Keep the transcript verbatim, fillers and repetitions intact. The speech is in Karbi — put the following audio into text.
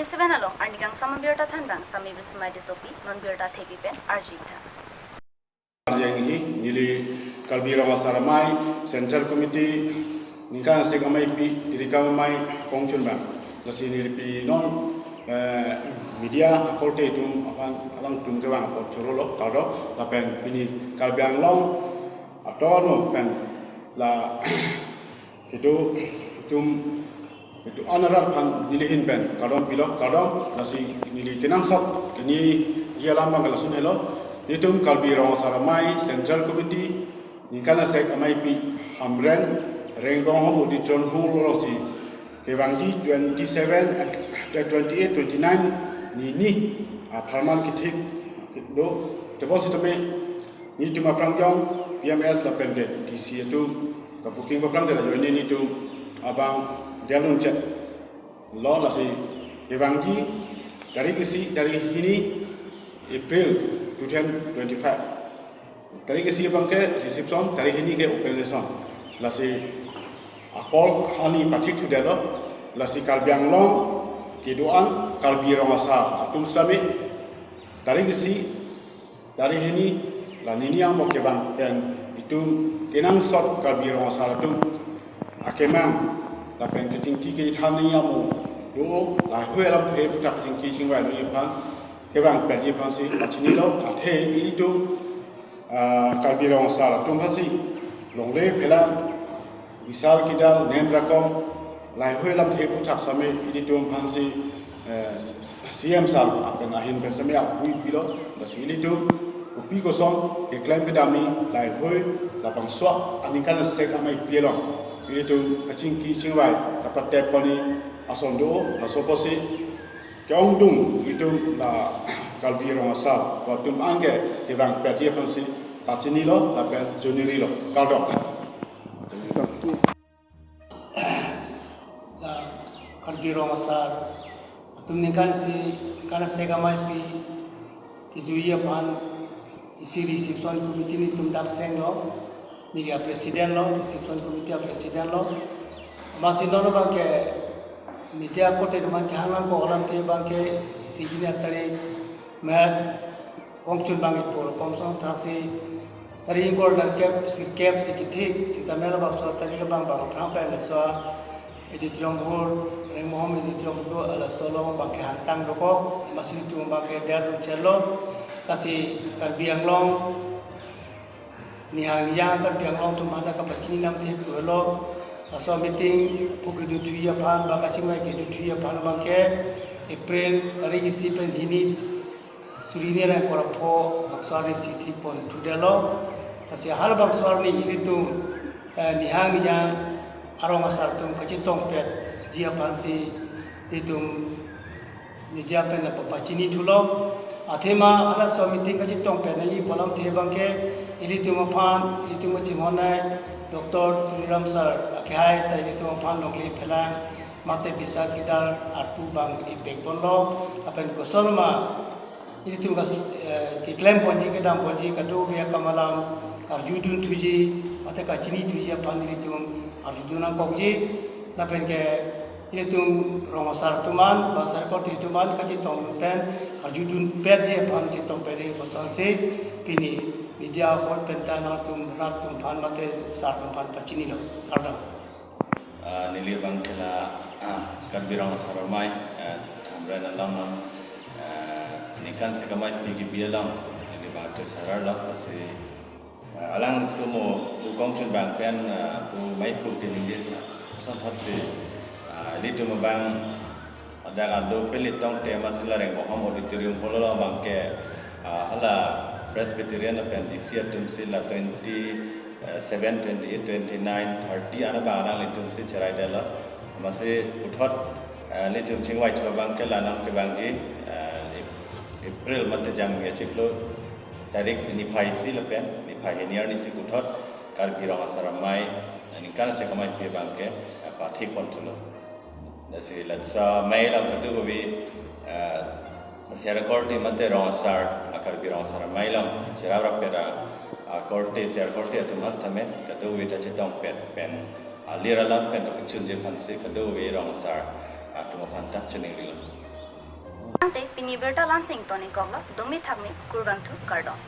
Seven along arnikangsam abirta thanbang Sami Bismai Tissopi, non birta thepi pen arju-ik tha. Yang hi neli Karbi Rong Asar Amei Central Committee ningkan sek ameipi Tirikam Amei kongchunbang. Lasi neli pi non, eh, media akorte atum aphan alangtum kevang apot chorolo kardom lapen pini Karbi Anglong aton pen la kedo atum kedo-an arat aphan neli ahin pen kardom pilo, kardom. Lasi neli kenangsot keni ji alam abang lason helo. Itum Karbi Rong Asar Amei Central Committee ningkan sek ameipi Hamren Rengbonghom Auditorium Hall alongsi kevangji twenty-seven, eh, twenty-eight, twenty-nine nini apharman kethik do. Tebon sitame nelitum aphrang jong P M S lapen ke D C atum ka booking aphrang dela join nelitum abang dialun chet lo. Lasi kevangji tarik isi, tarik hini April two thousand twenty-five. Tarik isi abang ke reception, tarik hini ke open session. Lasi apor ani pathik thudetlo. Lasi Karbi Anglong kedo-an Karbi Rong Asar atum sami tarik isi, tarik hini la nini amo kevang pen itum kenangsot Karbi Rong Asar atum akemang lapen kachingki kachethan ni amo do, lahei alamthe aputhak chingki chingvai longji aphan, kevang perji aphansi pachinilo. Athe itum, ah, Karbi Rong Asar atum aphansi longle phelang, bisar kidal, nem rakom, lahei alamthe aputhak sami ilitum aphansi, eh, C M sir lapen ahin pen sami apui pilo. Lasi ilitum kopi koson keklem kedam ni lahei labangso aningkan sek ameipi along ilitum kachingki chingvai kapatep pon ni ason do. Laso apotsi ke-ongdung itum la Karbi Rong Asar atum anke kevang perji aphansi pachinilo lapen chonirilo, kardom. La Karbi Rong Asar atum ningkan isi, ningkan sek ameipi kedoji aphan isi reception committee nelitum dak senglo, neli a-president lo, reception committee a-president lo. Amatsi non abang ke media akorte atum aphan kehang nangkok alamthe abang ke isi hini atarik met kongchunbang ipor komson thasi tarik ingkoi nerkep sirkep si kethik sitame labangso tarik abang bang aphrang pen laso auditorium hall, Rengbonghom Auditorium hall, laso along abang ke hangtang dokok, amatsi itum abang ke dialun chetlo. Lasi Karbi Anglong nihang niyang Karbi Anglong atum aphan ta kapachini namthe pulo. Laso meeting pu kedo thuji aphan, ba kachingvai kedo thuji aphan abang ke April tarik isi pen hini suri hini ra ingkoi ra pho bangso arni si thik pon thudetlo. Lasi halabangso arni ilitum, eh, nihang niyang arong asar atum kachetongpetji aphansi ilitum media pen la papachini thulo. Athema halaso meeting kachetongpet nangji pu alamthe abang ke ilitum aphan, ilitum kachinghon nai Doctor Tuliram sir akehai ta ilitum aphan longle phelang mate bisar kidal arpu abang ipek ponlo. Lapen kosonma ilitum kas, eh, keklem ponji kedam ponji kadokave akam alam karjudun thuji mate kachini thuji aphan ilitum arjudun nangkokji. Lapen ke ilitum rong asar atum an, ba asar akorte atum an kachetong pen karjudunpetji aphan chetongpet ri kosonsi pini media ahoi pen ta nangtum rat atum aphan mate sar atum aphan pachinilo. Kardom. Ah, neli abang ke la, ah, Karbi Rong Asar Amei, ah, Hamren along, ah, ningkan sek ameipi kebi along neli abang ke sarar lo, lasi, ah, alangtum mo pu kongchunbang pen, ah, pu mei pu ke ningje, ah, asonthotsi, ah, ilitum abang hadak ado peli tongte amatsi la Rengbonghom Auditorium hall along abang ke, ah, hala Presbyterian lapen D C atumsi la twenty, eh, seven, twenty-eight, twenty-nine, thirty an abang alanglitumsi cheraidetlo. Amatsi puthot, eh, ilitum chingvai thu abang ke la nangkevangji, eh, Ap-, April mate Jangmi achiklo tarik niphai isi lapen niphai hini arnisi puthot Karbi Rong Asar Amei, eh, ningkan sek ameipi abang ke, eh, pathik pon thulo. Lasi laso amei along kadokave, eh, asar akorte mate rong asar, a Karbi Rong Asar Amei along cherap rapet akorte, asar akorte atum hastame kadokave ta chetongpet pen, ah, lir alam pen kapachunji aphansi kadokave rong asar atum aphan ta chiningrilo. Tangte pini birta la-ansi ingtonikoklo, dome thakme, kurvangthu, kardom.